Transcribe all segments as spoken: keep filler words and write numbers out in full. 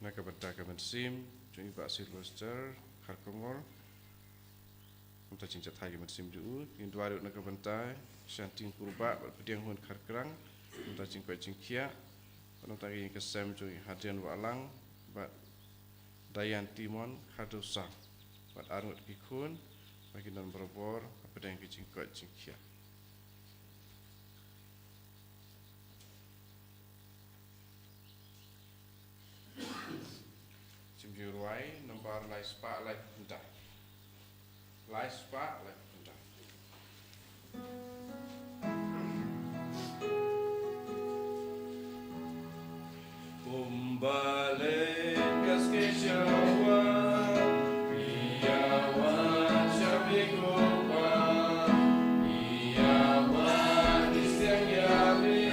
Na ka bynta ka mynsiem jong i Bah Sylvester Kharkongor, mynta jingjathai ka mynsiem jong u. Ngin duwai ruh na ka bynta Shanti Kurbah bad Pdiang Hun Kharkrang, mynta jingkoit jingkhiah. Bad mynta ka ïing ka sem jong i Hadrian Wahlang bad Diane Timon Khardosa bad arngut ki khun, ba kin don barabor hapdeng ka jingkoit jingkhiah. Jingpyrshang rwai nombar lai spah lai phew khyndai. Lai spah lai phew khyndai. Kumba len ka sngi shawa, ïa wan sha phi ko Pa, ïa wan ki seng ïa phi.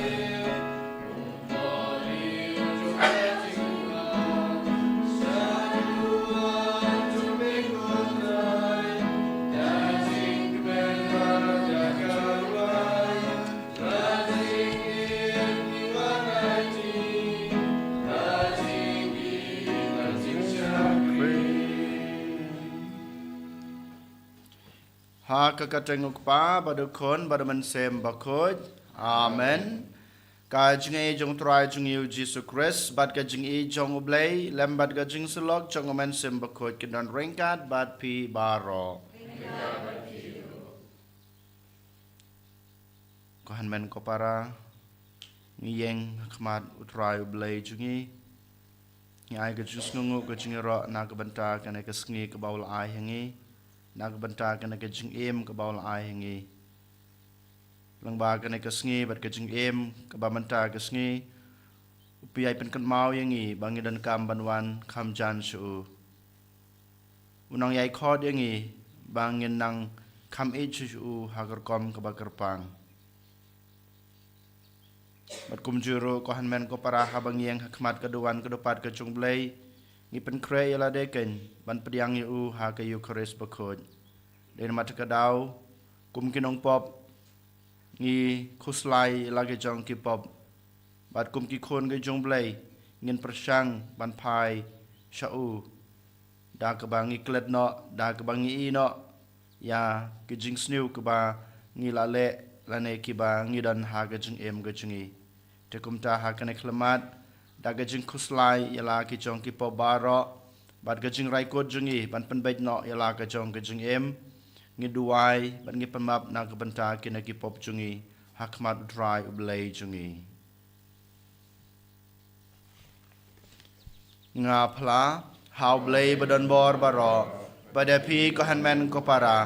Ha ka kyrteng u Kpa, bad u Khun, bad u Mynsiem Bakhuid. Amen. Ka jingïeit jong u Trai jong ngi u Jisu Khrist, bad ka jingïeit jong u Blei, lem bad ka jingsyllok jong u Mynsiem Bakhuid, kin don ryngkat bad phi baroh. Ko hynmen ko para, ngi ïeng ha khmat u Trai u Blei jong ngi. Ngi ai ka jingsngewnguh ka jingïaroh na ka bynta kane ka sngi kaba u la ai ha ngi, na ka bynta kane ka jingim kaba u la ai ha ngi. Lyngba kane ka sngi bad ka jingim kaba mynta ka sngi, u pynïaid pynkynmaw ïa ngi ba ngi donkam ban wan kham jan sha u. U nang ïai khot ïa ngi ba ngin nang kham ïeit sha u ha ka rukom kaba kyrpang. Bad kumjuh ruh ko hynmen ko para, haba ngi ïeng ha khmat ka duwan ka dupat ka jong u Blei, ngi pynkhreh ïa lade kein ban pdiang ïa u ha ka Eukharist bakhuid. Dei namar kata ka daw, kum ki nongpop, ngi khuslai ïa la ki jong ki pop. Bad kum ki khun ki jong u Blei, ngin pyrshang ban phai sha u da kaba ngi klet noh, da kaba ngi ïoh noh ïa ki jingsniew kiba ngi la leh lane kiba ngi don ha ka jingim ka jong ngi. Te kumta ha kane ka khyllipmat, da ka jingkhuslai ïa la ki jong ki pop baroh, bad ka jingrai kut jong ngi ban pynbeit noh ïa la ka jong ka jingim, ngi duwai bad ngi pynmap na ka bynta kine ki pop jong ngi ha khmat u Trai u Blei jong ngi. Nga phla ha u Blei ba don bor baroh, bad ïa phi ko hynmen ko para,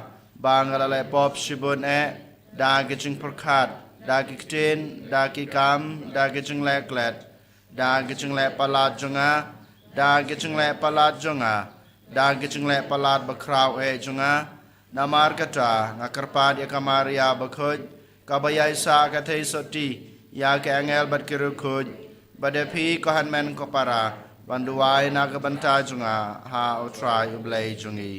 ba nga la leh pop shibun eh, da ki jingpyrkhat, da ki ktien, da ki kam, da ki jingleh klet, da ki jingleh palat jong nga, da ki jingleh palat jong nga, da ki jingleh palat bakhraw eh jong nga. Namar kata nga kyrpad ïa ka Maria bakhuid, kaba ïaisah ka theisotti ïa ki angel bad ki riewkhuid, bad ïa phi ko hynmen ko para, ban duwai na ka bynta jong nga ha u Trai u Blei jong ngi.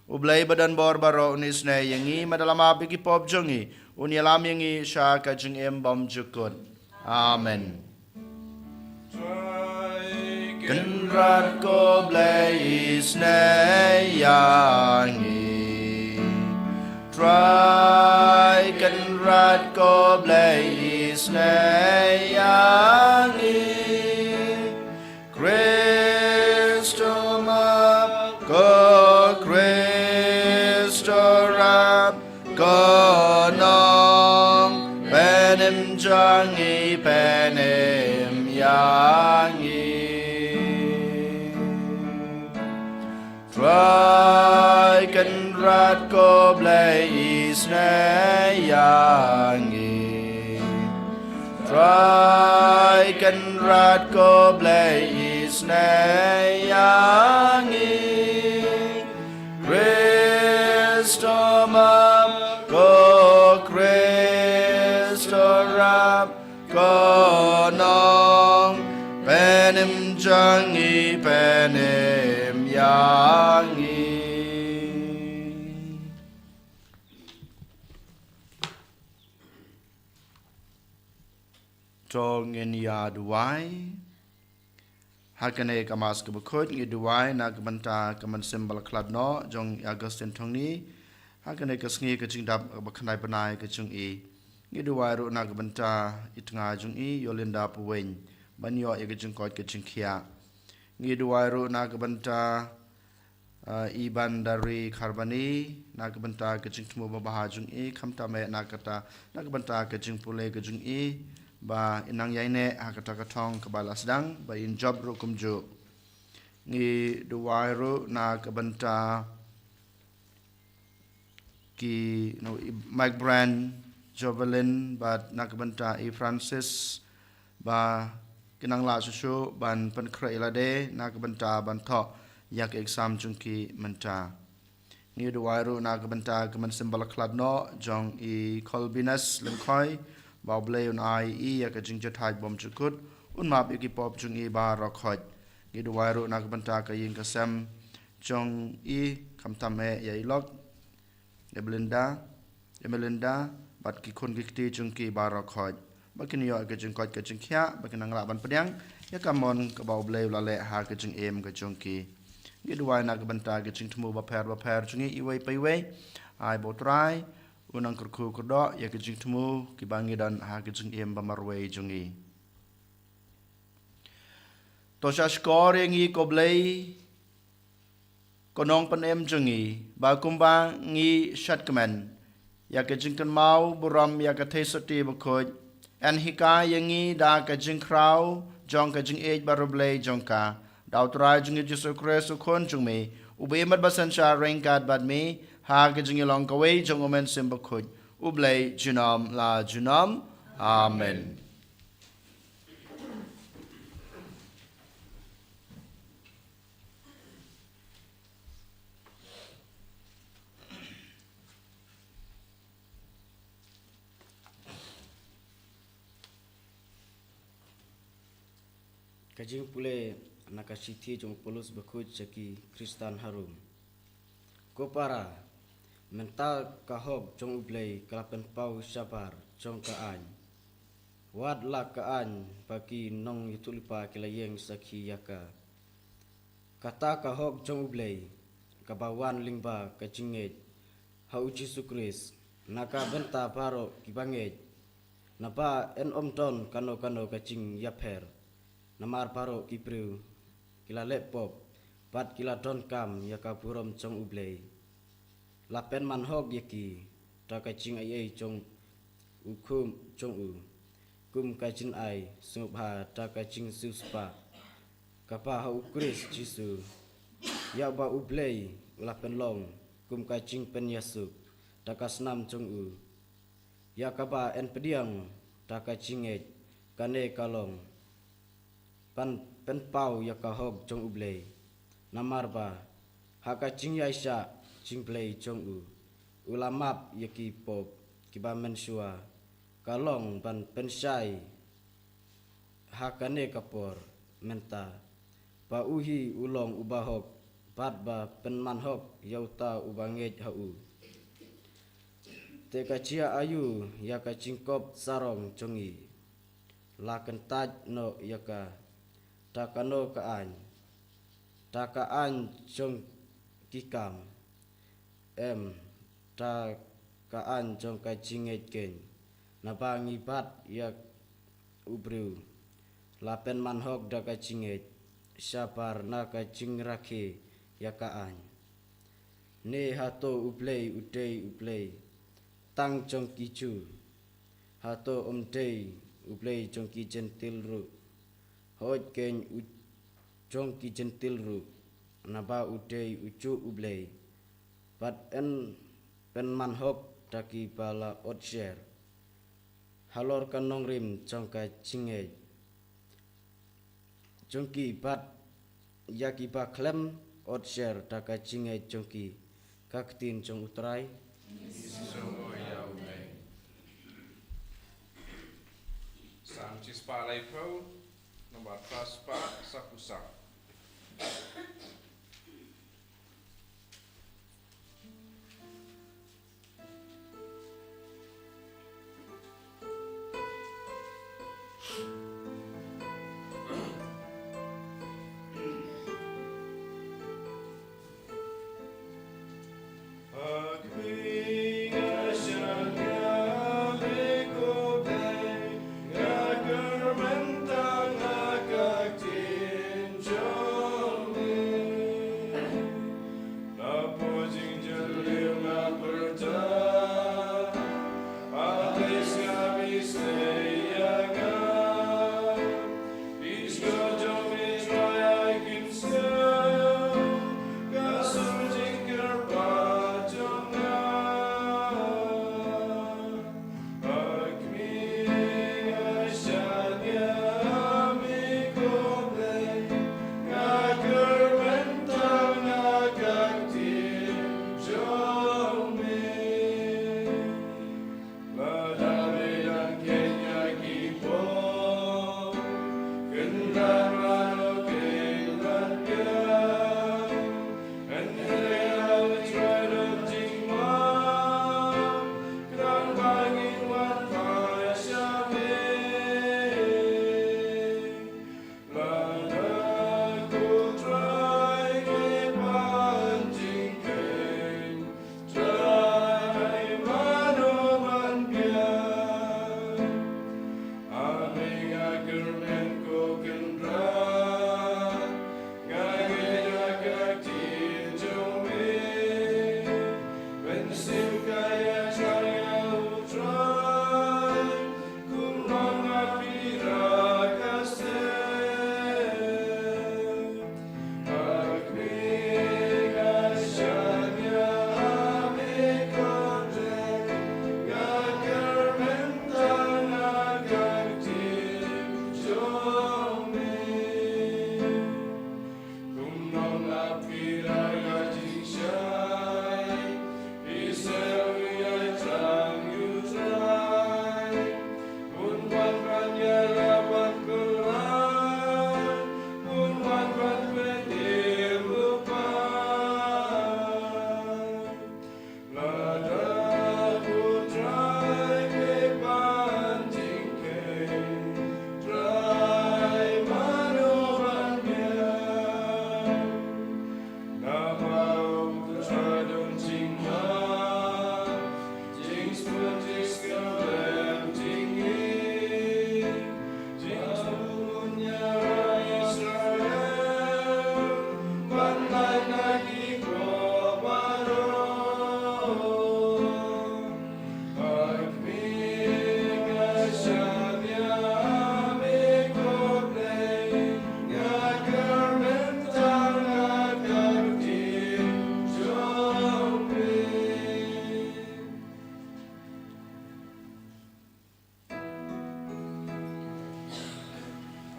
U Blei ba don bor baroh un isynei ïa ngi, bad da la map ïa ki pop jong ngi, un ïalam ïa ngi sha ka jingim bymjukut. Amen. Trai Kynrad ko Blei isynei ïa ngi. Trai Kynrad ko Blei isynei ïa ngi. Khristo map, ko Khristo rap, ko Nongpynim jong ngi pynim ïa ngi. Trai Kynrad ko Blei isynei ïa ngi. Trai Kynrad ko Blei isynei ïa ngi. Khristo map, ko Khristo rap, ko Nongpynim jong ngi pynim ïa ngi. To ngin ïa duwai. Ha kane ka Mass kaba khuid ngi duwai na ka bynta ka mynsiem ba la khlad noh jong i Augustine Thongni. Ha kane ka sngi ka jingdap kaba khyndai bnai ka jong i. Ngi duwai ruh na ka bynta i tnga jong i Yolinda Paweng ban ïoh ïa ka jingkoit ka jingkhiah. Ngi duwai ruh na ka bynta, ah, i Bandari Kharbani, na ka bynta ka jingthmu babha jong i, khamtam eh na kata, na ka bynta ka jingpule ka jong i, ba in nang ïaineh ha kata ka thong kaba la sdang, ba in jop ruh kumjuh. Ngi duwai ruh na ka bynta ki, no, i Mike Brand, Jovelyn, bad na ka bynta i Francis, ba ki nang lah shuh shuh ban pynkhreh ïa lade na ka bynta ban thoh ïa ka exam jong ki mynta. Ngi duwai ruh na ka bynta ka mynsiem ba la khlad noh jong i Colbinus Lyngkhoi, ba U Blei un ai i ïa ka jingjahthait bymjukut, un map ïa ki pop jong i baroh khoit. Ngi duwai ruh na ka bynta ka ïing ka sem jong i, khamtam eh ïa i lok, ïa Belinda, ïa Melinda, bad ki khun ki kti jong ki baroh khoit, ba kin ïoh ka jingkoit ka jingkhiah, ba kin nang lah ban pdiang ïa ka mon kaba U Blei u la leh ha ka jingim ka jong ki. Ngi duwai na ka bynta ka jingthmu bapher bapher jong ngi iwei pa iwei. Ai ba U Trai un nang kyrkhu kyrdoh ïa ka jingthmu kiba ngi don ha ka jingim ba marwei jong ngi. To sha shkor ïa ngi ko Blei, ko Nongpynim jong ngi, ba kumba ngi shad kmen ïa ka jingkynmaw burom ïa ka Theisotti Sotti Bakhuid, yn hikai ïa ngi da ka jingkhraw jong ka jingïeit bariewblei jong ka, da U Trai jong ngi Jisu Khrist U Khun jong me, uba im bad ba synshar ryngkat bad me ha ka jingïalong kawei jong U Mynsiem Bakhuid, U Blei junom la junom. Amen. Ka jingpule na ka shithi jong u Paulus bakhuid sha ki Khristan ha Rom. Ko para, mynta ka hok jong U Blei ka la pynpaw shabar jong ka aiñ. Wat la ka aiñ ba ki nongïathuhlypa ki la ïeng sakhi ïa ka. Kata ka hok jong U Blei, kaba wan lyngba ka jingngeit ha U Jisu Khrist, na ka bynta baroh kiba ngeit, naba yn ym don kano kano ka jingïapher, namar baroh ki briew ki la leh pop, bad ki la donkam ïa ka burom jong U Blei. La pynman hok ïa ki da ka jingaiei jong U khum jong U, kum ka jingai sngewbha da ka jingsiewspah, kaba ha U Khrist Jisu, ïa uba U Blei u la pynlong kum ka jingpynïasuk da ka snam jong U, ïa kaba yn pdiang da ka jingngeit. Kane ka long ban pynpaw ïa ka hok jong U Blei. Namar ba ha ka jingïaishah jingblei jong U, U la map ïa ki pop kiba mynshuwa. Ka long ban pynshai ha kane ka por mynta ba U hi U long Uba hok, bad ba pynman hok ïa uta uba ngeit ha U. Te ka jia aïu ïa ka jingkop sarong jong ngi? La kyntait noh ïa ka da kano ka aiñ? Da ka aiñ jong ki kam? Em, da ka aiñ jong ka jingngeit keiñ. Naba ngi bat ïa u briew la pynman hok da ka jingngeit, shabar na ka jingrakhe ïa ka aiñ. Ne hato U Blei u dei U Blei tang jong ki Jiw? Hato um dei U Blei jong ki Jentil ruh? Hooid keiñ, u jong ki Jentil ruh, naba u dei ujuh U Blei. Bad yn pynman hok da kiba la otsher halor ka nongrim jong ka jingngeit jong ki, bad ïa kiba khlem otsher da ka jingngeit jong ki. Ka ktien jong U Trai. Salm shispah laiphew, nombar phra spah, sa phew saw.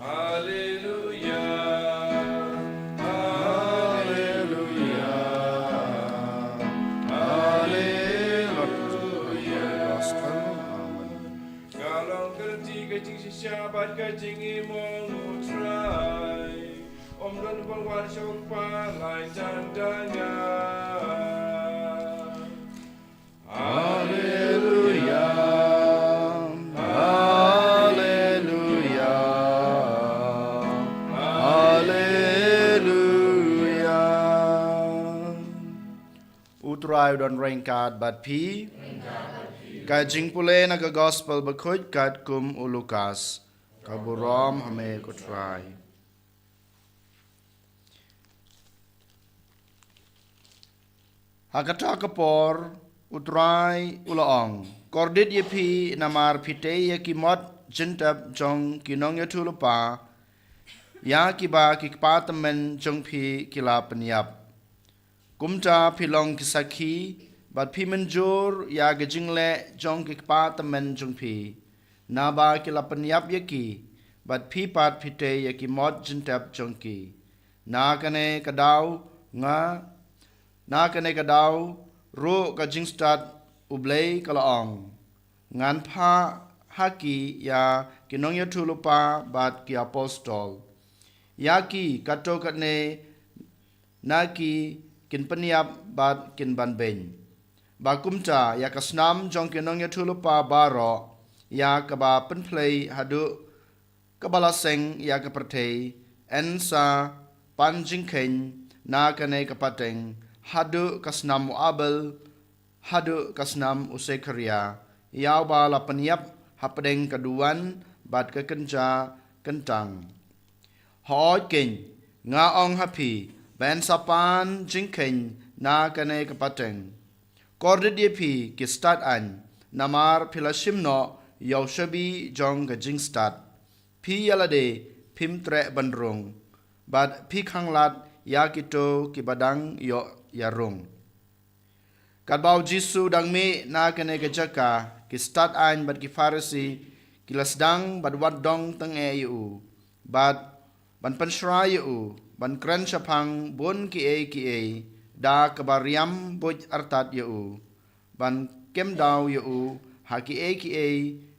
Haleluya, haleluya, haleluya. Ka long ka lynti ka jingshisha bad ka jingim, ong U Trai. Ym don uba wan sha U Kpa, lai tang da nga. Haleluya, haleluya, haleluya. U Trai u don ryngkat bad phi. Ka jingpule na ka Gospel bakhuid katkum u Lukas. Ka burom ha me ko Trai. Ha kata ka por, U Trai u la ong, kordit ïa phi, namar phi tei ïa ki mot jingtep jong ki nongïathuhlypa, ïa kiba ki kpa tymmen jong phi ki la pynïap. Kumta phi long ki sakhi, bad phi mynjur ïa ka jingleh jong ki kpa tymmen jong phi, naba ki la pynïap ïa ki, bad phi pat phi tei ïa ki mot jingtep jong ki. Na kane ka daw nga, na kane ka daw ruh ka jingstad U Blei ka la ong, ngan phah ha ki ïa ki nongïathuhlypa bad ki apostol. Ïa ki katto katne na ki kin pynïap bad kin banbeiñ. Ba kumta ïa ka snam jong ki nongïathuhlypa baroh, ïa kaba pynphlei haduh kaba la seng ïa ka pyrthei, yn sa pan jingkheiñ na kane ka pateng, haduh ka snam u Abel, haduh ka snam u Sekharia, ïa uba la pynïap hapdeng ka duwan bad ka kynja kyntang. Hooid keiñ, nga ong ha phi, ba yn sa pan jingkheiñ na kane ka pateng. Kordit ïa phi ki stad aiñ, namar phi la shim noh ïa u shabi jong ka jingstad. Phi ïa lade phim treh ban rung, bad phi khanglad ïa kito kiba dang ïoh ïarung. Katba u Jisu u dang mih na kane ka jaka, ki stad aiñ bad ki Pharisi ki la sdang ban wad dong tyngeh ïa u, bad ban pynshrai ïa u, ban kren shaphang bun kiei kiei da kaba riam buit artat ïa u, ban kem daw ïa u ha kiei kiei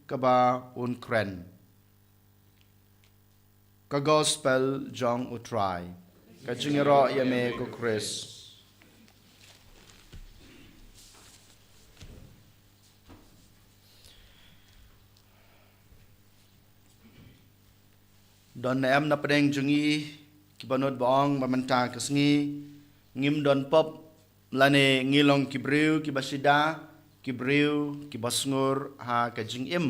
kaba un kren. Ka Gospel jong U Trai. Ka jingïaroh ïa me ko Khrist. Don ne em na pdeng jong ngi kiba nud ba ong ba mynta ka sngi ngim don pop, lane ngi long ki briew kiba shida, ki briew kiba sngur ha ka jingim,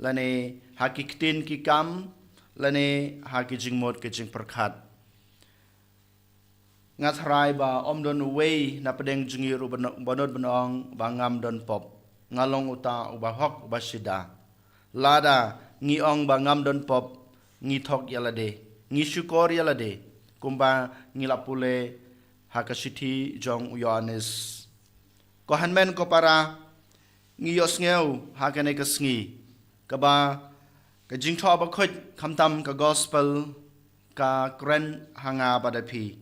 lane ha ki ktien ki kam, lane ha ki jingmut ki jingpyrkhat. Nga tharai ba ym don uwei na pdeng jong ngi ruh ba no-, ba nud ban ong ba ngam don pop. Nga long uta uba hok uba shida. Lada ngi ong ba ngam don pop, ngi thok ïa lade, ngi shukor ïa lade, kumba ngi la pule ha ka shithi jong u Ïoannis. Ko hynmen ko para, ngi ïohsngew ha kane ka sngi kaba ka Jingthoh Bakhuid khamtam ka gospel ka kren ha nga bad ha phi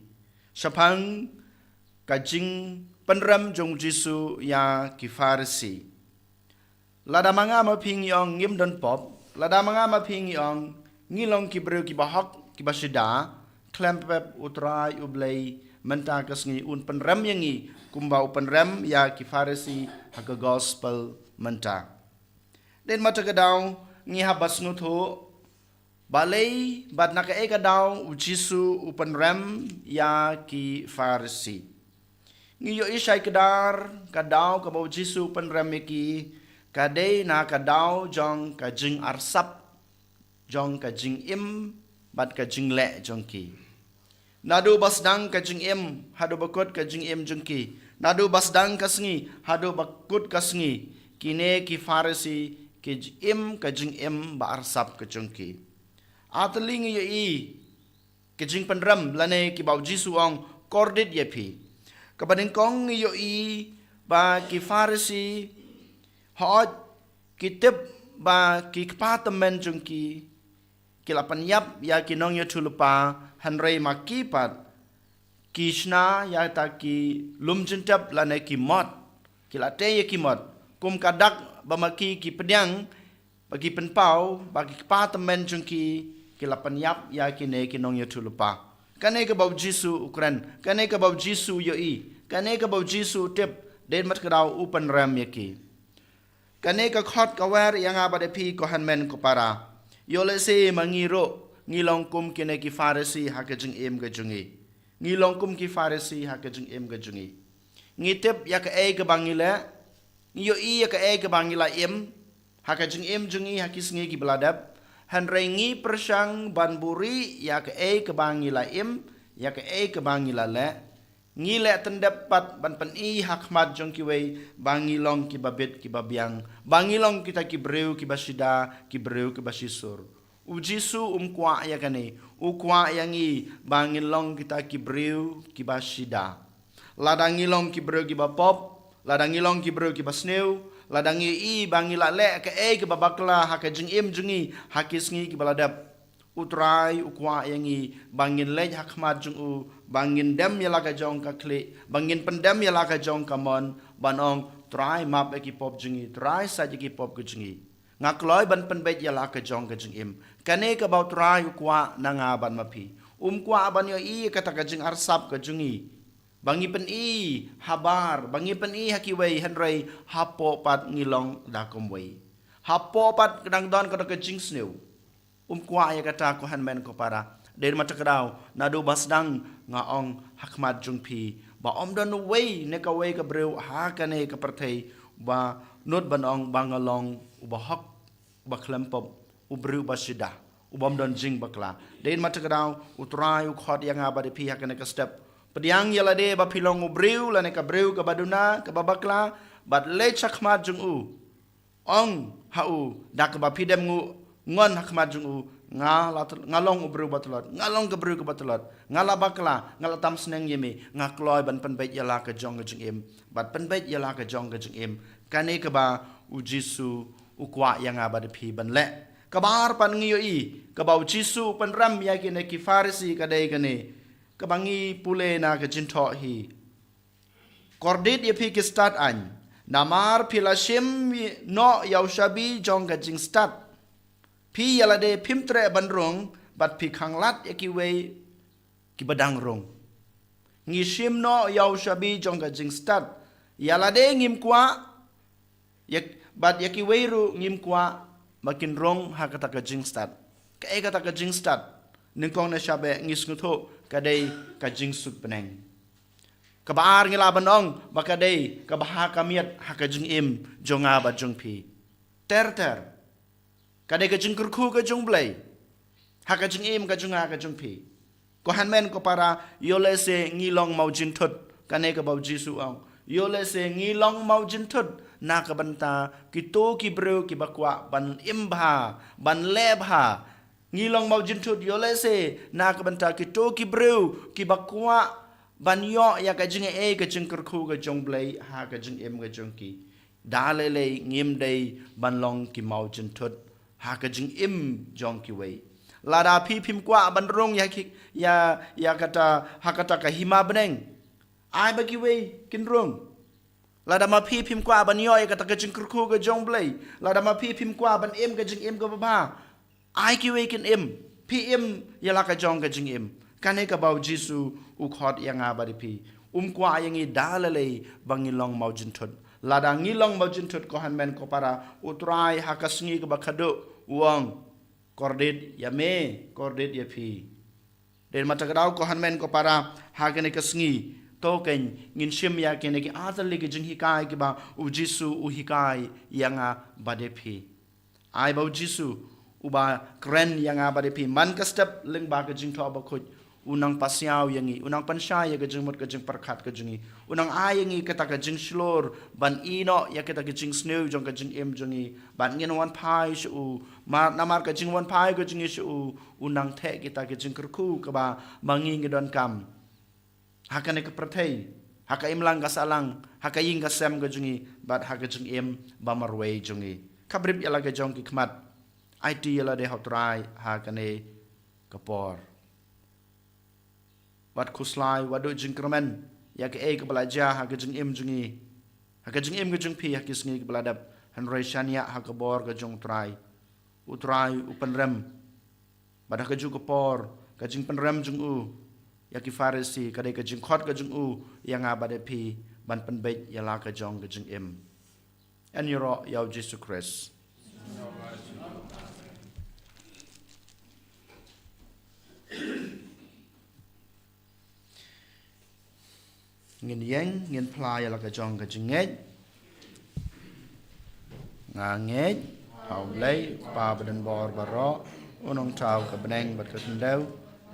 shaphang ka jingpynrem jong u Jisu ïa ki Pharisi. Lada ma nga ma phi ngi ong ngim don pop, lada ma nga ma phi ngi ong ngi long ki briew kiba hok kiba shida, khlem pep U Trai U Blei mynta ka sngi un pynrem ïa ngi kumba u pynrem ïa ki Pharisi ha ka gospel mynta. Dei ma ta ka daw ngi hap ban sngewthuh balei bad na kaei ka daw u Jisu u pynrem ïa ki Pharisi. Ngi ïohi shai kdar ka daw kaba u Jisu u pynrem ïa ki ka dei na ka daw jong ka jingarsap jong ka jingim bad ka jingleh jong ki. Naduh ba sdang ka jingim haduh ba kut ka jingim jong ki, naduh ba sdang ka sngi haduh ba kut ka sngi, kine ki Pharisi ki im ka jingim ba arsap ka jong ki. Atylli ngi ïohi ka jingpynrem lane kiba u Jisu u ong kordit ïa phi. Kaba nyngkong ngi ïohi ba ki Pharisi hooid ki tip ba ki kpa tymmen jong ki ki la pynïap ïa ki nongïathuhlypa, hynrei ma ki pat ki shna ïa ta ki lum jingtep lane ki mot, ki la tei ïa ki mot kum ka dak ba ma ki ki pdiang ba ki pynpaw ba ki kpa tymmen jong ki ki la pynïap ïa kine ki nongïathuhlypa. Kane kaba u Jisu u kren, kane kaba u Jisu u ïohi, kane kaba u Jisu u tip, dei ma ta ka daw u pynrem ïa ki. Kane ka khot ka wer ïa nga bad ïa phi ko hynmen ko para. Ïoh lehse ma ngi ruh ngi long kum kine ki Pharisi ha ka jingim ka jong ngi. Ngi long kum ki Pharisi ha ka jingim ka jong ngi. Ngi tip ïa kaei kaba ngi leh, ngi ïohi ïa kaei kaba ngi la im ha ka jingim jong ngi ha ki sngi kiba la dep, hynrei ngi pyrshang ban buhrieh ïa kaei kaba ngi la im, ïa kaei kaba ngi la leh. Ngi leh tyndep pat ban pyni ha khmat jong kiwei ba ngi long kiba bit kiba biang, ba ngi long kita ki briew kiba shida, ki briew kiba shisur. U Jisu um kwah ïa kane, u kwah ïa ngi ba ngin long kita ki briew kiba shida. Lada ngi long ki briew kiba pop, lada ngi long ki briew kiba sniew, lada ngi i ba ngi la leh kaei kaba bakla ha ka jingim jong ngi ha ki sngi kiba la dep, U Trai u kwah ïa ngi ba ngin leit ha khmat jong u, ba ngin dem ïa la ka jong ka khlieh, ba ngin pyndem ïa la ka jong ka mon, ban ong Trai map ïa ki pop jong ngi, Trai sait ïa ki pop ka jong ngi. Nga kloi ban pynbeit ïa la ka jong ka jingim. Kane kaba U Trai u kwah na nga bad ma phi. Um kwah ban ïohi ïa kata ka jingarsap ka jong ngi ba ngi pyni habar, ba ngi pyni ha kiwei, hynrei hapoh pat ngi long da kumwei. Hapoh pat ka dang don ka da ka jingsniew. Um kwah ïa kata ko hynmen ko para. Dei ma ta ka daw naduh ba sdang nga ong ha khmat jong phi ba ym don uwei ne kawei ka briew ha kane ka pyrthei ba nud ban ong ba nga long uba hok, uba khlem pop, u briew uba shida, u bym don jingbakla. Dei ma ta ka daw U Trai u khot ïa nga bad ïa phi ha kane ka step. Pdiang ïa lade ba phi long u briew lane ka briew kaba duna, kaba bakla, bad leit sha khmat jong u. Ong ha u da kaba phi dem nguh ngon ha khmat jong u, nga la tel-, nga long u briew ba tlot, nga long ka briew kaba tlot, nga la bakla, nga la tam sneng ïa me, nga kloi ban pynbeit ïa la ka jong ka jingim, bad pynbeit ïa la ka jong ka jingim. Kane kaba u Jisu u kwah ïa nga bad ïa phi ban leh. Kaba ar pat ngi ïohi kaba u Jisu u pynrem ïa kine ki Pharisi ka dei kane kaba ngi pule na ka Jingthoh hi. Kordit ïa phi ki stad aiñ, namar phi la shim noh ïa u shabi jong ka jingstad. Phi ïa lade phim treh ban rung, bad phi khanglad ïa kiwei kiba dang rung. Ngi shim noh ïa u shabi jong ka jingstad. Ïa lade ngim kwah, ïa, bad ïa kiwei ruh ngim kwah ba kin rung ha kata ka jingstad. Kaei kata ka jingstad? Nyngkong na shaba ngi sngewthuh ka dei ka jingsuk bneng. Kaba ar ngi lah ban ong ba ka dei kaba ha ka miat ha ka jingim jong nga bad jong phi. Ter ter. Ka dei ka jingkyrkhu ka jong U Blei. Ha ka jingim ka jong nga ka jong phi. Ko hynmen ko para, ïoh lehse ngi long mawjynthut. Kane kaba u Jisu u ong. Ïoh lehse ngi long mawjynthut. Na ka bynta kito ki briew kiba kwah ban im bha, ban leh bha. Ngi long mawjynthut ïoh lehse na ka bynta kito ki briew kiba kwah ban ïoh ïa ka jingaiei ka jingkyrkhu ka jong u Blei ha ka jingim ka jong ki. Da lei lei ngim dei ban long ki mawjynthut ha ka jingim jong kiwei. Lada phi phim kwah ban rung ïa ki, ïa, ïa kata, ha kata ka hima bneng, ai ba kiwei kin rung. Lada ma phi phim kwah ban ïoh ïa kata ka jingkyrkhu ka jong u Blei, lada ma phi phim kwah ban im ka jingim kaba bha, ai kiwei kin im. Phi im ïa la ka jong ka jingim. Kane kaba u Jisu u khot ïa nga bad ïa phi. Um kwah ïa ngi da lei lei ba ngi long mawjynthut. Lada ngi long mawjynthut ko hynmen ko para, u Trai ha ka sngi kaba khadduh u ong, kordit ïa me, kordit ïa phi. Dei ma ta ka daw ko hynmen ko para, ha kane ka sngi, to kein ngin shim ïa kine ki artylli ki jinghikai kiba u Jisu u hikai ïa nga bad ïa phi. Ai ba u Jisu uba kren ïa nga bad ïa phi man ka step lyngba ka jingthoh bakhuid, u nang pasiaw ïa ngi, u nang pynshai ïa ka jingmut ka jingpyrkhat ka jong ngi, u nang ai ïa ngi kata ka jingshlur ban ïehnoh ïa kata ka jingsniew jong ka jingim jong ngi, bad ngin wan phai sha u. Mar, namar ka jingwan phai ka jong ngi sha u, u nang theh kita ka jingkyrkhu kaba ma ngi ngi donkam ha kane ka pyrthei, ha ka imlang ka sahlang, ha ka ïing ka sem ka jong ngi, bad ha ka jingim ba marwei jong ngi. Khabrip ïa la ka jong ki khmat. Aiti ïa lade ha u Trai ha kane ka por. Wat khuslai, wat duh jingkyrmen ïa kaei kaba la jia ha ka jingim jong ngi, ha ka jingim ka jong phi ha ki sngi kiba la dep. Hynrei shaniah ha ka bor ka jong u Trai. U Trai u pynrem bad ha kajuh ka por, ka jingpynrem jong u ïa ki Pharisi ka dei ka jingkhot ka jong u ïa nga bad ïa phi ban pynbeit ïa la ka jong ka jingim. Yn ïaroh ïa u Jisu Khrist. Ngin ïeng, ngin phla ïa la ka jong ka jingngeit. Nga ngeit ha u Blei, u Kpa badonbor baroh, u nongthaw ka bneng bad ka khyndew,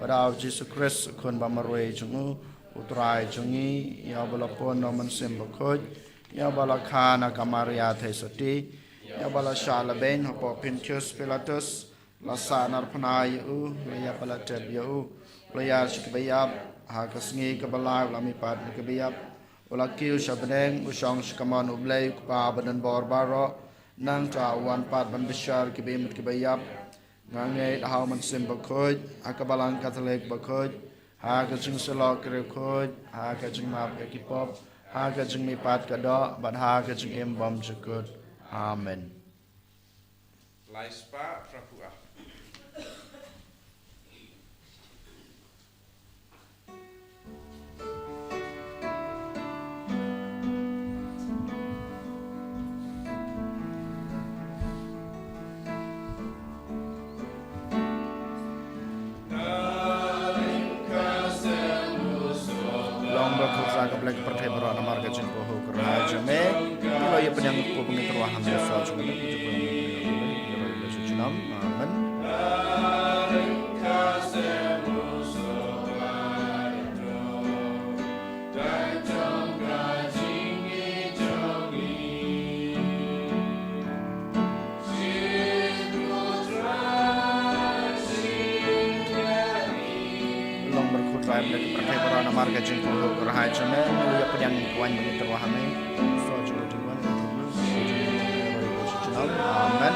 bad ha u Jisu Khrist, u Khun ba marwei jong u, u Trai jong ngi, ïa uba la pun na u Mynsiem Bakhuid, ïa uba la kha na ka Maria Theisotti, ïa uba la shah lehbeiñ hapoh Pontius Pilatus, la sahnarphna ïa u, la ïap bad la tep ïa u, la ïaid sha kiba ïap, ha ka sngi kaba lai u la mihpat na kiba ïap, u la kiew sha bneng, u shong sha kamon u Blei u Kpa badonbor baroh, nangta u wan pat ban bishar kiba im bad kiba ïap. Nga ngeit ha u Mynsiem Bakhuid, ha ka Balang Katholik bakhuid, ha ka jingsyllok ki riewkhuid, ha ka jingmap ïa ki pop, ha ka jingmihpat ka doh, bad ha ka jingim bymjukut. Amen. Lai spah phra phew ar. Long ba khuid sa ka Blei ka pyrthei baroh namar ka jingpynhun kyrhai jong me. Ngi la ïa pdiang ko ba ngi tyrwa ha me sa jong me. Amen. Long ba khuid sa ka Blei ka pyrthei baroh namar ka jingpynhun kyrhai jong me. Ngi la ïa pdiang ko ba ngi tyrwa ha me. Sa jong ka jingwan. Amen.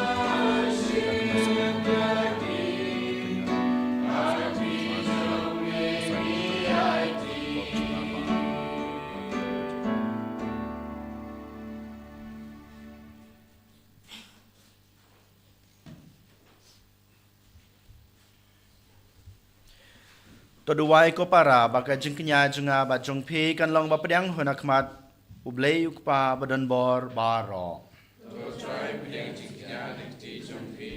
To duwai ko para ba ka jingkñia jong nga bad jong phi kan long ba pdiang hun ha khmat U Blei U Kpa badonbor baroh. To Trai pdiang jingkñia jong phi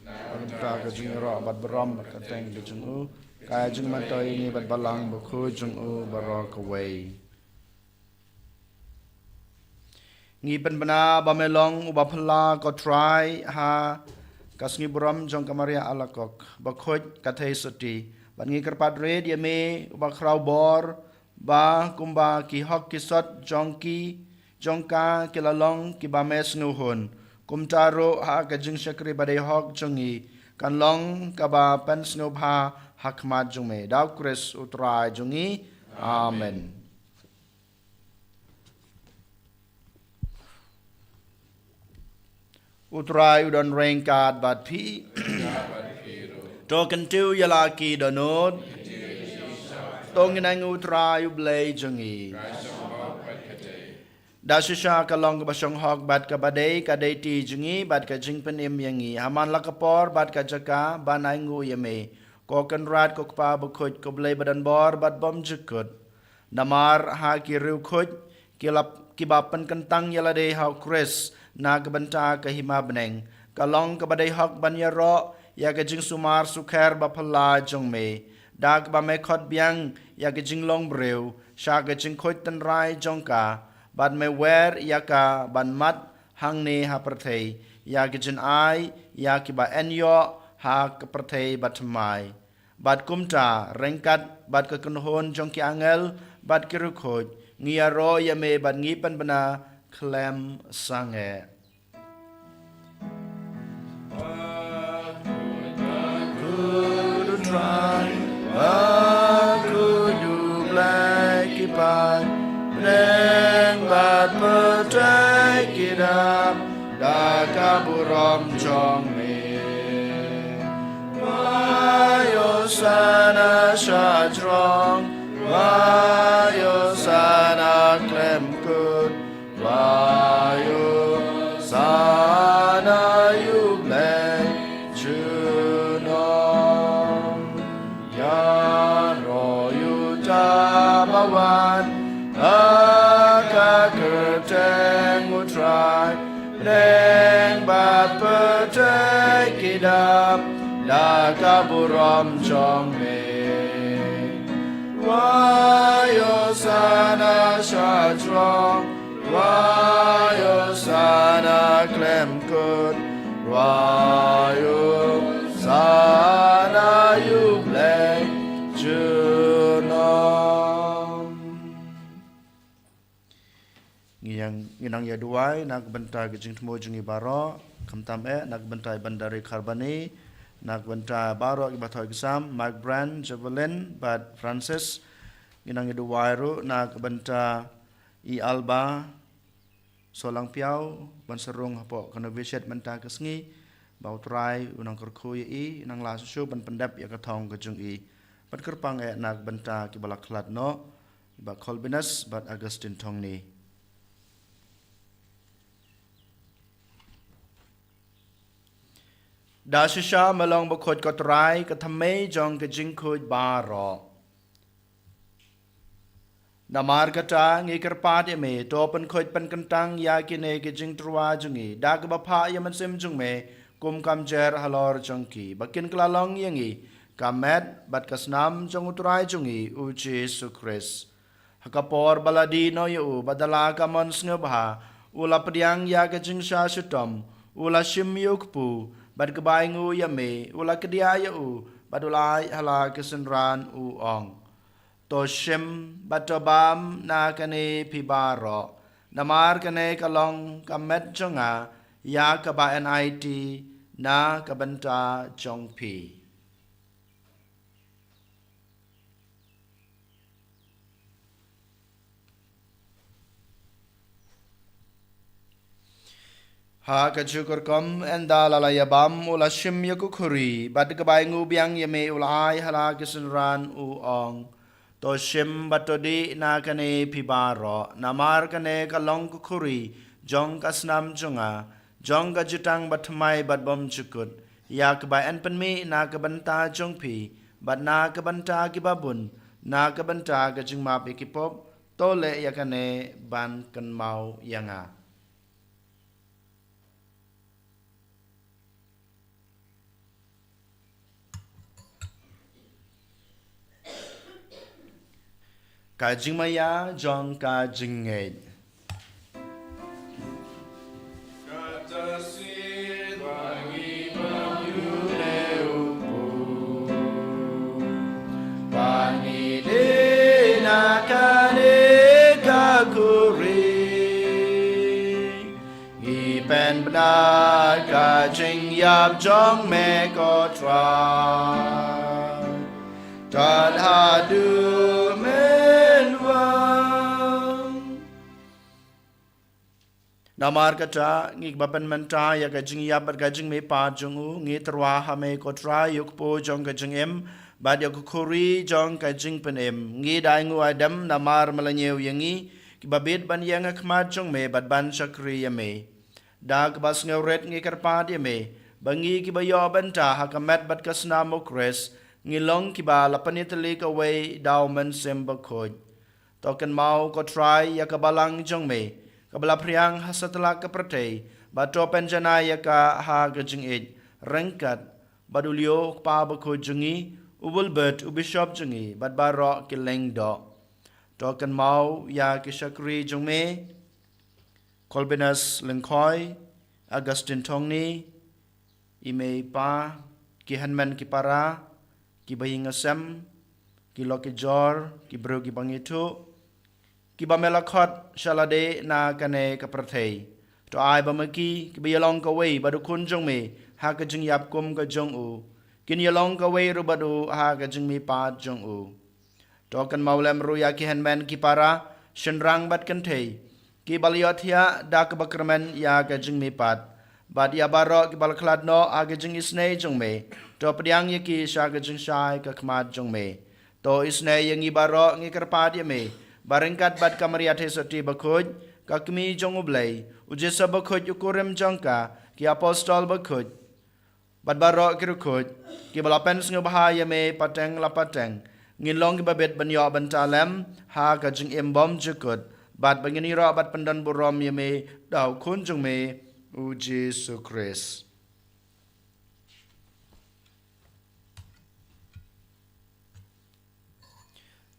na ka bynta ka jingïaroh bad burom bad ka kyrteng ka jong u, ka jingmyntoi ïa ngi bad Balang Bakhuid jong u baroh kawei. Ngi pynbna ba me long uba phylla ko Trai ha ka sngi burom jong ka Maria Alakok, bakhuid ka Theisotti, bad ngi kyrpad rit ïa me, uba khraw bor, ba kumba ki hok ki sot jong ki, jong ka ki la long kiba me sngewhun, kumta ruh ha ka jingshakri badei hok jong ngi, kan long kaba pynsngewbha ha khmat jong me. Da u Khrist u Trai jong ngi. Amen. U Trai u don ryngkat bad phi. To kyntiew ïa la ki dohnud. To ngin ainguh ïa u Trai u Blei jong ngi. Da shisha ka long kaba shong hok bad kaba dei ka deiti jong ngi bad ka jingpynim ïa ngi ha man la ka por bad ka jaka ban ainguh ïa me, ko Kynrad, ko Kpa bakhuid, ko Blei badonbor bad bymjukut. Namar ha ki riewkhuid ki la, kiba pynkyntang ïa lade ha u Khrist na ka bynta ka hima bneng, ka long kaba dei hok ban ïaroh ïa ka jingsumar sukher baphylla jong me, da kaba me khot biang ïa ka jinglong briew sha ka jingkhuid tynrai jong ka, bad me wer ïa ka ban mad hangne ha pyrthei ïa ka jingai ïa kiba yn ïoh ha ka pyrthei bathymmai. Bad kumta, ryngkat bad ka kynhun jong ki angel bad ki riewkhuid, ngi ïaroh ïa me bad ngi pynbna khlem sangeh. Bakhuid u Trai, bakhuid u Blei ki paid, bneng bad pyrthei ki dap da ka burom jong me. Wai Hosana shajrong, wai Hosana khlem kut, wai Hosana ïa u Blei junom. Ïaroh ïa uta ba wan ha ka kyrteng u Trai, bneng bad pyrthei ki dap da ka burom jong me. Wai Hosana shajrong, wai Hosana khlem kut, wai Hosana ïa u Blei junom. Ngi nang, ngi nang ïa duwai na ka bynta ka jingthmu jong ngi baroh, khamtam eh na ka bynta i Bandari Kharbani, na ka bynta baroh kiba thoh exam, Mike Brand, Javelin bad Francis. Ngi nang ïa duwai ruh na ka bynta i Alba Solangpiaw, ban sa rung hapoh ka novitiate mynta ka sngi, ba u Trai u nang kyrkhu ïa i, nang lah shuh shuh ban pyndep ïa ka thong ka jong i. Bad kyrpang eh na ka bynta kiba la khlad noh, i Bah Colbinus bad Augustine Thongni. Da shisha me long bakhuid ko Trai, ka thymmei jong ka jingkhuid baroh. Namar kata ngi kyrpad ïa me, to pynkhuid pynkyntang ïa kine ki jingtyrwa jong ngi da kaba phah ïa u Mynsiem jong me, kum ka mjer halor jong ki, ba kin kylla long ïa ngi ka met bad ka snam jong u Trai jong ngi u Jisu Khrist. Ha ka por ba la dih noh ïa u bad da la ka mon sngewbha, u la pdiang ïa ka jingshah shitom, u la shim ïa u kpu, bad kaba ainguh ïa me, u la kdiah ïa u bad u la ai ha la ki synran, u ong: To shim bad to bam na kane phi baroh, namar kane ka long ka met jong nga ïa kaba yn aiti na ka bynta jong phi. Ha kajuh ka rukom, ynda la la ïa bam, u la shim ïa ka khuri, bad kaba ainguh biang ïa me, u la ai ha la ki synran, u ong: To shim bad to dih na kane phi baroh, namar kane ka long ka khuri jong ka snam jong nga, jong ka jutang bathymmai bad bymjukut, ïa kaba yn pynmih na ka bynta jong phi bad na ka bynta kiba bun, na ka bynta ka jingmap ïa ki pop. To leh ïa kane ban kynmaw ïa nga. Ka jingmaïa jong ka jingngeit. Ap jong me ko Trai. Tad haduh men wan. Namar kata, ngi ba pynmynta ïa ka jingïap bad ka jingmihpat jong u, ngi tyrwa ha me ko Trai, ïa u kpu jong ka jingim, bad ïa ka khuri jong ka jingpynim. Ngi da ai nguh ai dem, namar me la ñiew ïa ngi, kiba bit ban ïeng ha khmat jong me, bad ban shakri ïa me. Da kaba sngewrit ngi kyrpad ïa me, ba ngi kiba ïoh bynta ha ka met bad ka snam u Khrist, ngi long kiba la pynïatylli kawei da u Mynsiem Bakhuid. To kynmaw ko Trai ïa ka balang jong me, kaba la phriang ha satlak ka pyrthei, bad to pynjanai ïa ka ha ka jingïeit, ryngkat bad u Leo u kpa bakhuid jong ngi, u Wilbert u bishop jong ngi, bad baroh ki lyngdoh. To kynmaw ïa ki shakri jong me, Colbinus Lyngkhoi, Augustine Thongni, i mei i pa, ki hynmen ki para, kiba ïing sem, ki lok ki jor, ki briew kiba ngithuh, kiba me la khot sha lade na kane ka pyrthei. To ai ba ma ki, kiba ïalong kawei bad u Khun jong me ha ka jingïap kum ka jong u, kin ïalong kawei ruh bad u ha ka jingmihpat jong u. To kynmaw lem ruh ïa ki hynmen ki para, shynrang bad kynthei, kiba la ïohthiah da kaba kyrmen ïa ka jingmihpat, bad ïa baroh kiba la khlad noh ha ka jingisynei jong me. To pdiang ïa ki sha ka jingshai ka khmat jong me. To isynei ïa ngi baroh, ngi kyrpad ïa me, ba ryngkat bad ka Maria Theisotti Bakhuid, ka Kmie jong u Blei, u Joseph Bakhuid u kurim jong ka, ki apostol bakhuid, bad baroh ki riewkhuid, kiba la pynsngewbha ïa me pateng la pateng, ngin long kiba bit ban ïoh bynta lem ha ka jingim bymjukut, bad ba ngin ïaroh bad pyndonburom ïa me da u Khun jong me, u Jisu Khrist.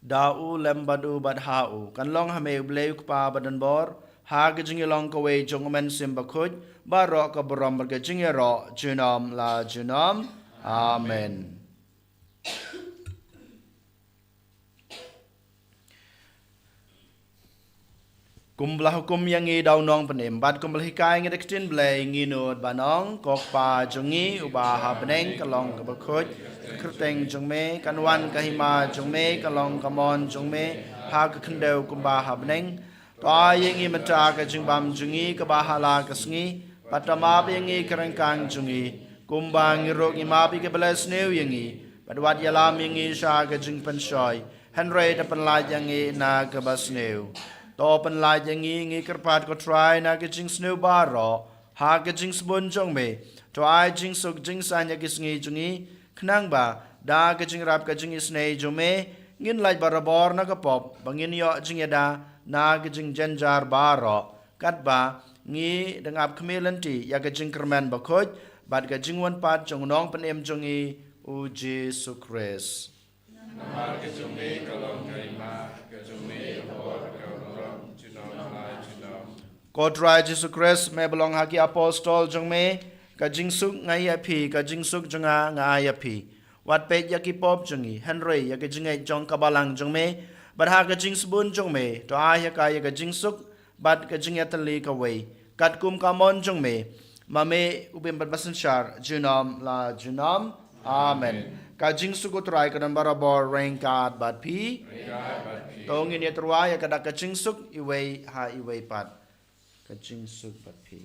Da u, lem bad u, bad ha u, kan long ha me u Blei u Kpa badonbor, ha ka jingïalong kawei jong u Mynsiem Bakhuid, baroh ka burom bad ka jingïaroh, junom la junom. Amen. Kumba la hukum ïa ngi da u Nongpynim, bad kumba la hikai ïa ngi da ka ktien Blei, ngin nud ban ong, ko Kpa jong ngi uba ha bneng, ka long kaba khuid, ka kyrteng jong me kan wan, ka hima jong me ka long, ka mon jong me ha ka khyndew kumba ha bneng. To ai ïa ngi mynta ka jingbam jong ngi kaba ha la ka sngi, bad to map ïa ngi ki ryngkang jong ngi, kumba ngi ruh ngi map ïa kiba la sniew ïa ngi, bad wat ïalam ïa ngi sha ka jingpynshoi, hynrei to pynlait ïa ngi na kaba sniew. To pynlait ïa ngi, ngi kyrpad ko Trai, na ka jingsniew baroh, ha ka jingsbun jong me. To ai jingsuk jingsaiñ ïa ki sngi jong ngi, khnang ba da ka jingïarap ka jingisynei jong me, ngin lait barabor na ka pop, ba ngin ïoh jingïada na ka jingjynjar baroh, katba ngi dang ap khmih lynti ïa ka jingkyrmen bakhuid bad ka jingwan pat jong u Nongpynim jong ngi, u Jisu Khrist. Namar ka jong me ka long ka hima, ka jong me ka bor, ka burom, junom la junom. Ko Trai Jisu Khrist, me ba la ong ha ki apostol jong me, ka jingsuk nga ai ïa phi, ka jingsuk jong nga nga ai ïa phi. Wat peit ïa ki pop jong ngi, hynrei ïa ka jingngeit jong ka balang jong me, bad ha ka jingsbun jong me, to ai ha ka ïa ka jingsuk bad ka jingïatylli kawei, katkum ka mon jong me, ma me u bym bad basynshar, junom la junom. Amen. Ka jingsuk u Trai ka don barabor ryngkat bad phi. To ngin ïatyrwa ïa ka da ka jingsuk iwei ha iwei pat. Ka jingsuk bad phi.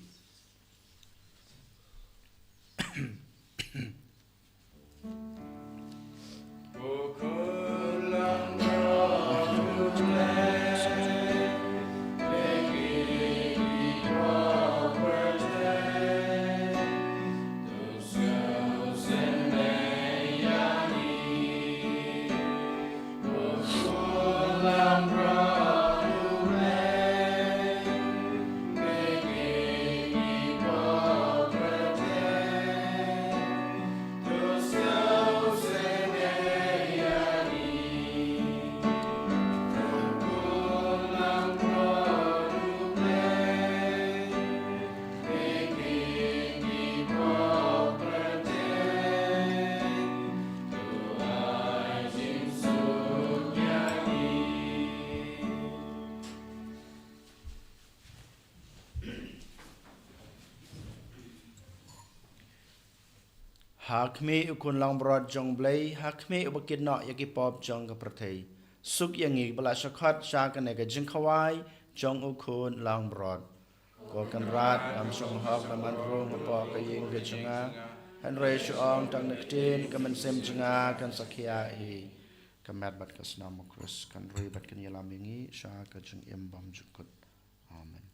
Ha khmih u Khun langbrot jong U Blei, ha khmih uba kynnoh ïa ki pop jong ka pyrthei. Suk ïa ngi ba la shah khot sha kane ka jingkhawai jong u Khun langbrot. Ko Kynrad, ym shym hok ba men rung hapoh ka ïing ka jong nga, hynrei shu ong tang na ka ktien, ka mynsiem jong nga kan sa khia hi. Ka met bad ka snam u Khrist kan roi bad kan ïalam ïa ngi sha ka jingim bymjukut. Amen.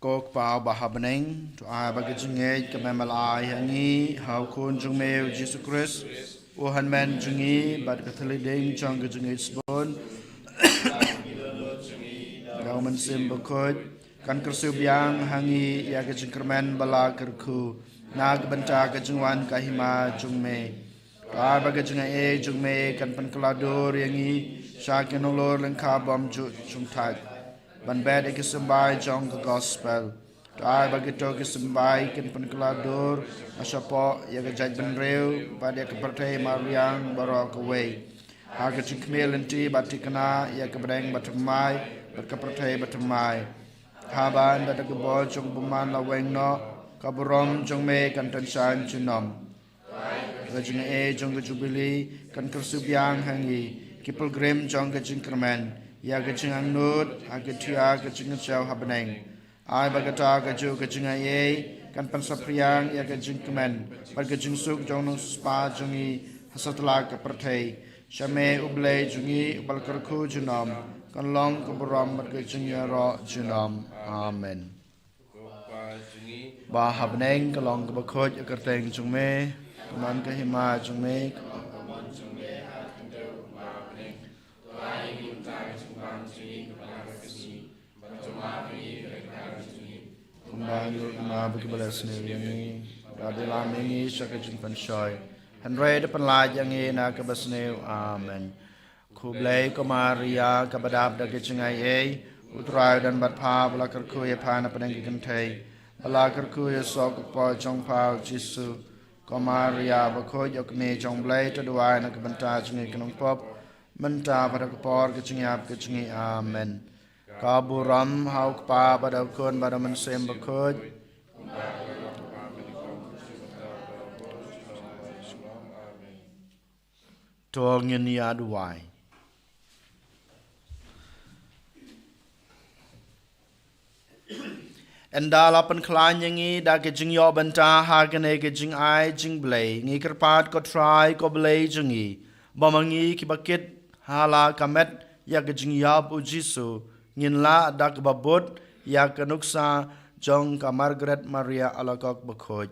Ko Kpa uba ha bneng, to ai ba ka jingngeit kaba me la ai ha ngi ha u Khun jong me u Jisu Khrist, u hynmen jong ngi, bad ka thylliej ding jong ka jingngeit sbun, da u Mynsiem Bakhuid, kan kyrsiew biang ha ngi ïa ka jingkyrmen ba la kyrkhu na ka bynta ka jingwan ka hima jong me. To ai ba ka jingaiei jong me kan pynkylla dur ïa ngi sha ki nonglor lyngkha bymjukjukthait, ban bet ïa ki symbai jong ka gospel. To ai ba kito ki symbai kin pynkylla dur shapoh ïa ka jaitbynriew bad ïa ka pyrthei mariang baroh kawei, ha ka jingkhmih lynti bad thikna ïa ka bneng bathymmai bad ka pyrthei bathymmai, haba ynda da ka bor jong u bymman la weng noh, ka burom jong me kan tyngshaiñ junom. Ka jingaiei jong ka jubili kan kyrsiew biang ha ngi, ki pilgrim jong ka jingkyrmen, ïa ka jingangnud ha ki thiah ka jingkyrsiew ha bneng. Ai ba kata kajuh ka jingaiei kan pynsaphriang ïa ka jingkmen bad ka jingsuk jong u nongsiewspah jong ngi ha satlak ka pyrthei. Sha me U Blei jong ngi, uba la kyrkhu junom, kan long ka burom bad ka jingïaroh junom. Amen. Ba ha bneng, ka long kaba khuid ïa ka kyrteng jong me. Ka mon ka hima jong me. Kumba ngi ruh ngi ïa kiba la sniew ïa ngi. Da dei lam ïa ngi sha ka jingpynshoi, hynrei da pynlait ïa ngi na kaba sniew. Amen. Khublei ko Maria, kaba dap da ka jingaiei, U Trai u don bad pha, ba la kyrkhu ïa pha na pdeng ki kynthei, ba la kyrkhu ïa u soh ka kpoh jong pha u Jisu. Ko Maria bakhuid, ïa u kmie jong U Blei, to duwai na ka bynta jong ngi ki nongpop, mynta bad ha ka por ka jingïap ka jong ngi. Amen. Ka burom ha U Kpa bad ha U Khun bad ha U Mynsiem Bakhuid. To ngin ïa duwai. Ynda la pynkhlaiñ ïa ngi da ka jingïoh bynta ha kane ka jingai jingblei, ngi kyrpad ko Trai ko Blei jong ngi, ba ma ngi kiba kit ha la ka met ïa ka jingïap u Jisu, ngin lah da kaba bud ïa ka nuksa jong ka Margaret Maria Alacoque Bakhuid,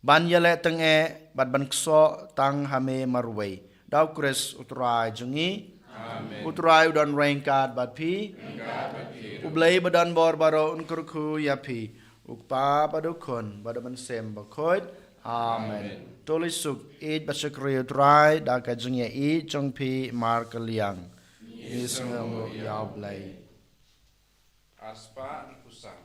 ban ïaleh tyngeh bad ban ksoh tang ha me marwei. Da U Khrist U Trai jong ngi. Amen. U Trai u don ryngkat bad phi. Ryngkat bad phi. U Blei ba don bor baroh un kyrkhu ïa phi. U Kpa bad U Khun bad U Mynsiem Bakhuid. Amen. Amen. To leit suk, ïeit bad shakri U Trai da ka jingïeit jong phi markylliang. Ngi sngewnguh ïa U Blei. Ar spah arphew san.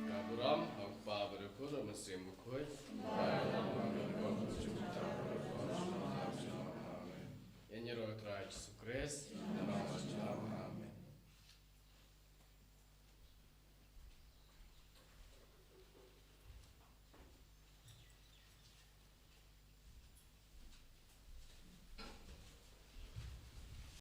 Ka burom ha U Kpa bad U Khun bad U Mynsiem Bakhuid.